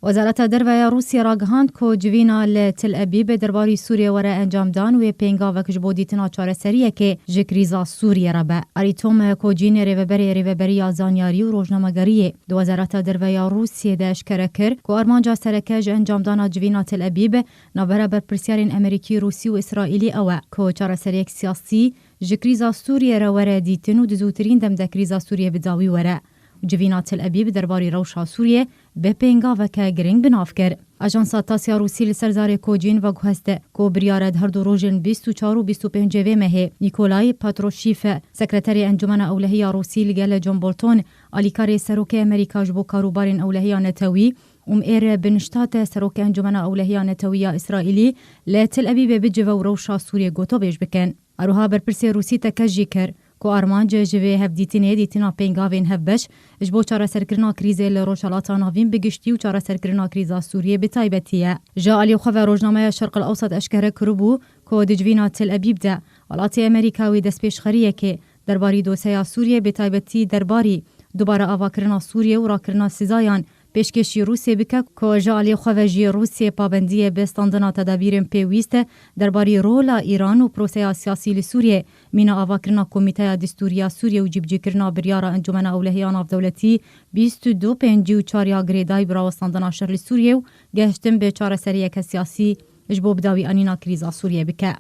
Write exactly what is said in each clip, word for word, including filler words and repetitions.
Wezareta Derve ya Rûsiyê ragihand ku civîna li Tel Ebîb derbarî Sûriyê were encamdan wê pêngavek ji bo dîtina çareseriyekê ji krîza Sûriyê re be. Arî Tom Kocînê rêveberê Rêveberiya Zanyarî û Rojnamegeriyê di Wezareta Derve ya Rûsiyê de eşkere kir ku armanca sereke ji encamdana civîna Tel Ebîb navbera berpirsiyarên Amerîkî, Rûsî û Îsraîlî ew e ku çareseriyek siyasî ji krîza Sûriyê re were dîtin û di zûtirîn dem de krîza Sûriyê bi dawî were. Civîna Tel Ebîb derbarî rewşa Sûriyê bi pêngaveke giring bi nav kir. Ajansa TASS ya Rûsî li ser zarê Kocîn veguheste ku biryare di her du rojên bîst û çar û bîst û pêncê vê mehê Nîkolay Patrûşîf, sekreterê Encûmena Ewlehî ya Rûsî, li gel John Bolton, alîkarê serokê Amerîka ji bo karûbarên ewlehî ya netewî, û miêr Binştat, serokê Encûmena Ewlehî ya Netewî ya Îsraîlî, li Tel Ebîbê bicive û rewşa Sûriyê gotobêj bikin. Her wiha berpirsê Rûsî tekez jî kir ku armanc ji vê hevdîtinê dîtina pêngavên hevbeş ji bo çareserkirina krîzê li Rojhelata Navîn bi giştî û çareserkirina krîza Sûriyê bi taybetî ye. Ji alî xwe ve rojnameya Şerq el Ewsat eşkere kiribû ku di civîna Tel Ebîb de welatê Amerîka wê destpêşxeriyekê derbarî doseya Sûriyê, bi taybetî derbarî dubare avakirina Sûriyê û rakirina sizayan, pêşkêşî Rûsiyê bike ku ji alî xwe ve jî Rûsiyê pabendiyê bi standina tedabîrên pêwîst derbarî rola Îran û proseya siyasî li Sûriyê, mîna avakirina Komîteya Distûrî ya Sûriyê û cîbicîkirina biryara Encûmena Ewlehî ya Navdewletî bîst û du pêncî û çar ya girêdayî bi rawestandina şer li Sûriyê û gehiştin bi çareseriyeke siyasî ji bo bidawîanîna krîza Sûriyê bike.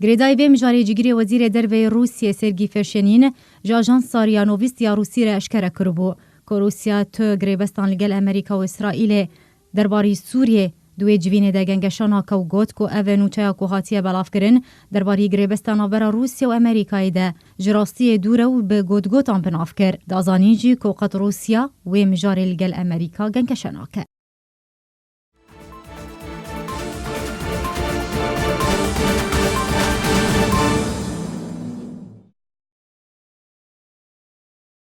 Girêdayî vê mijarê cîgirê Wezîrê Derve yê Rûsiyê Sergî Ferşenîn ji ajansa Riya Novîst ya Rûsî re eşkere kiribû ku Rûsya tu girêbestan li gel Amerîka û Îsraîlê derbarî Sûriyê di wê civînê de gengeşa nake û got ku ev e nûçeya ku hatiye belavkirin derbarî girêbesta navbera Rûsya û Amerîkayê de ji rastiyê dûr e û bi gotgotan bi nav kir. Da zanîn jî ku qet Rûsya wê mijarê li gel Amerîka gengeşe nake.